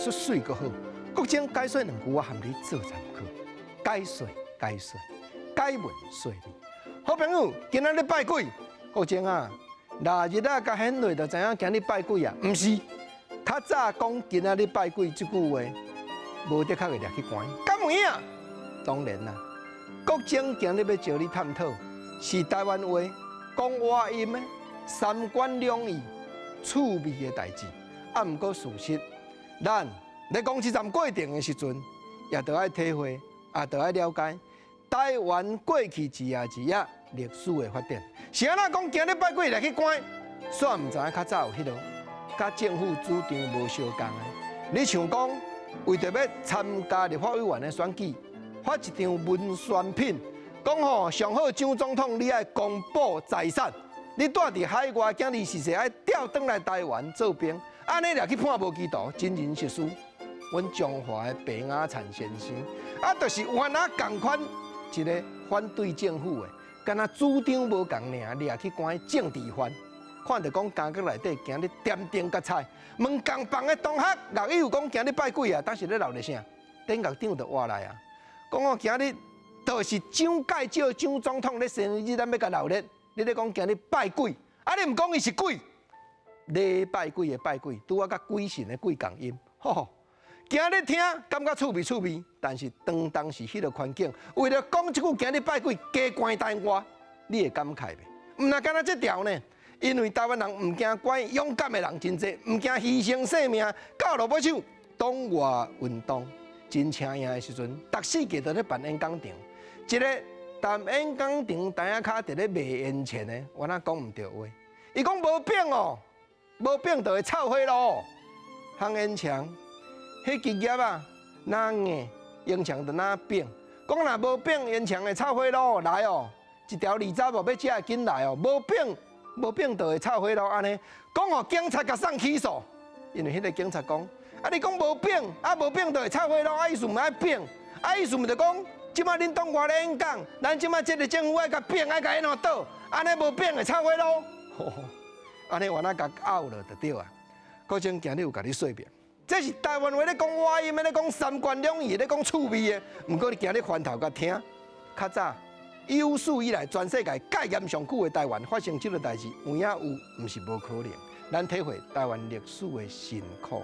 出媠閣好。國政解說兩句，我含你做參考。解說解說，解文說理。好朋友，今仔日拜鬼，國政啊，臘日啊，佮顯瑞就知影今日拜鬼啊，毋是。較早講今仔日拜鬼這句話，無的確會掠去關。敢有影？當然啦。國政今日欲招你探討，是台灣話講倚音的三權兩意趣味的代誌。啊，毋過事實，咱咧講這段過程的時陣，也著愛體會，也著愛了解台灣過去一頁一頁歷史的發展。是按怎講今日拜鬼掠去關？煞毋知影較早有彼落，佮政府主張無相仝的。你像講，為著欲參加立法委員的選舉，發一張文宣品，講吼上好蔣總統你愛公布財產，你蹛佇海外，今日是說愛調轉來台灣做兵，按呢掠去判無期徒，真人實事。阮中華的白雅燦先生，啊，就是原來仝款一个反對政府的，敢若主張無仝爾，掠去關政治犯。看著講監獄內底今日點燈佮彩，問仝房的同學，樂伊有講今日拜鬼啊，當時咧鬧咧啥？典獄長就活來啊，講我今日就是蔣介石蔣總統咧生日，咱欲共鬧熱，你咧講今日拜鬼，啊你毋講伊是鬼，咧拜鬼的拜鬼，拄仔佮鬼神的鬼仝音，吼吼。今日聽感覺趣味趣味，但是當當時彼个環境，為了講這句今日拜鬼加關台外，你會感慨袂？毋若干焦這條呢？因為台灣人毋驚關，勇敢的人真濟，毋驚犧牲性命，到落尾手黨外運動真請贏的時陣，逐四界都咧辦演講場，一个踮演講場台仔跤佇咧賣煙錢的，我哪講毋著話？伊講無變哦，無變就會臭火爐，烘煙腸。彼支葉啊，若硬，煙腸就若扁。講若無扁，煙腸會臭火爐來哦，一條20哦，欲食緊來哦，無扁無扁就會臭火爐按呢。講予警察共送起訴，因為彼个警察講，啊你講無扁，啊無扁就會臭火爐，啊意思毋愛扁，啊意思毋就講，這擺恁黨外咧演講，咱這擺這个政府愛共扁，愛共𪜶倒，按呢無扁會臭火爐。按呢原來共拗落就對啊。國政今日有共你說明。這是台灣話咧講倚音，咧講三權兩意，咧講趣味的。毋過你今日翻頭共聽，較早有史以來全世界戒嚴上久的台灣發生這个代誌，有影有，毋是無可能。咱體會台灣歷史的辛苦。